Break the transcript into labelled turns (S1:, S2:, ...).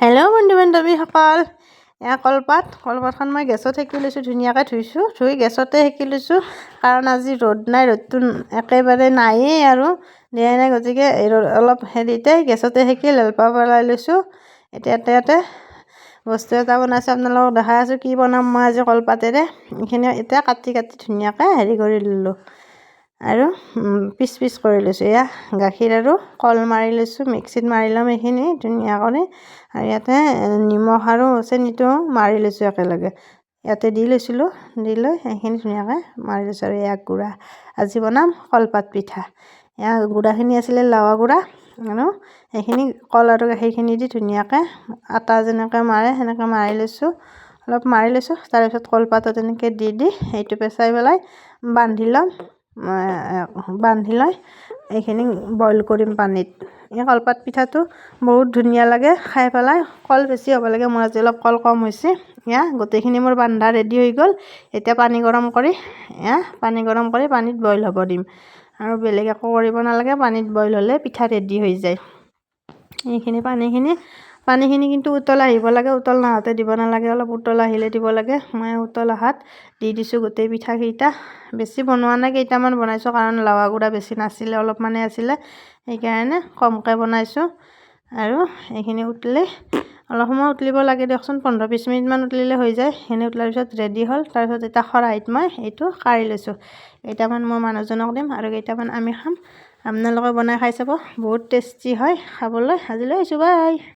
S1: Hello' বন্ধু বান্ধৱীসকল, এয়া কলপাত। কলপাতখন মই গেছত সেকি লৈছোঁ, ধুনীয়াকৈ ধুইছোঁ, ধুই গেছতে সেকি লৈছোঁ, কাৰণ আজি ৰ'দ নাই। ৰ'দটো একেবাৰে নায়েই আৰু দিয়াই নাই। গতিকে অলপ হেৰিতে গেছতে সেকি লেলপা পেলাই লৈছোঁ। এতিয়া ইয়াতে বস্তু এটা বনাইছোঁ, আপোনালোকক দেখাই আছোঁ কি বনাম মই আজি কলপাতেৰে। এইখিনি এতিয়া কাটি কাটি ধুনীয়াকৈ হেৰি কৰি ল'লোঁ আৰু পিচ পিচ কৰি লৈছোঁ। এয়া গাখীৰ আৰু কল মাৰি লৈছোঁ, মিক্সিত মাৰি ল'ম এইখিনি ধুনীয়া কৰি। আৰু ইয়াতে নিমখ আৰু চেনিটো মাৰি লৈছোঁ একেলগে, ইয়াতে দি লৈছিলোঁ, দি লৈ সেইখিনি ধুনীয়াকৈ মাৰি লৈছোঁ। আৰু এয়া গুড়া, আজি বনাম কলপাত পিঠা। এয়া গুড়াখিনি আছিলে লাৱা গুড়া, আৰু সেইখিনি কল আৰু গাখীৰখিনি দি ধুনীয়াকৈ আটা যেনেকৈ মাৰে সেনেকৈ মাৰি লৈছোঁ, অলপ মাৰি লৈছোঁ। তাৰপিছত কলপাতত এনেকৈ দি দি সেইটো পেঁচাই পেলাই বান্ধি ল'ম। বান্ধি লৈ এইখিনি বইল কৰিম পানীত। এই কলপাত পিঠাটো বহুত ধুনীয়া লাগে খাই পেলাই। কল বেছি হ'ব লাগে, মোৰ আজি অলপ কল কম হৈছে। এয়া গোটেইখিনি মোৰ বান্ধা ৰেডি হৈ গ'ল। এতিয়া পানী গৰম কৰি, এয়া পানী গৰম কৰি পানীত বইল হ'ব দিম, আৰু বেলেগ একো কৰিব নালাগে। পানীত বইল হ'লে পিঠা ৰেডি হৈ যায়। এইখিনি পানীখিনি কিন্তু উতল আহিব লাগে, উতল নাহোঁতে দিব নালাগে, অলপ উতল আহিলে দিব লাগে। মই উতল অহাত দি দিছোঁ গোটেই পিঠাকেইটা। বেছি বনোৱা নাই, কেইটামান বনাইছোঁ, কাৰণ লাৱা গুড়া বেছি নাছিলে, অলপমানেই আছিলে, সেইকাৰণে কমকৈ বনাইছোঁ। আৰু এইখিনি উতলি অলপ সময় উতলিব লাগে দিয়কচোন, 15-20 মিনিটমান উতলিলে হৈ যায়। সেইখিনি উতলাৰ পিছত ৰেডি হ'ল। তাৰপিছত এটা খৰাহিত মই এইটো কাঢ়ি লৈছোঁ। কেইটামান মই মানুহজনক দিম আৰু কেইটামান আমি খাম। আপোনালোকে বনাই খাই চাব, বহুত টেষ্টি হয় খাবলৈ। আজিলৈ আহিছোঁ, বাই।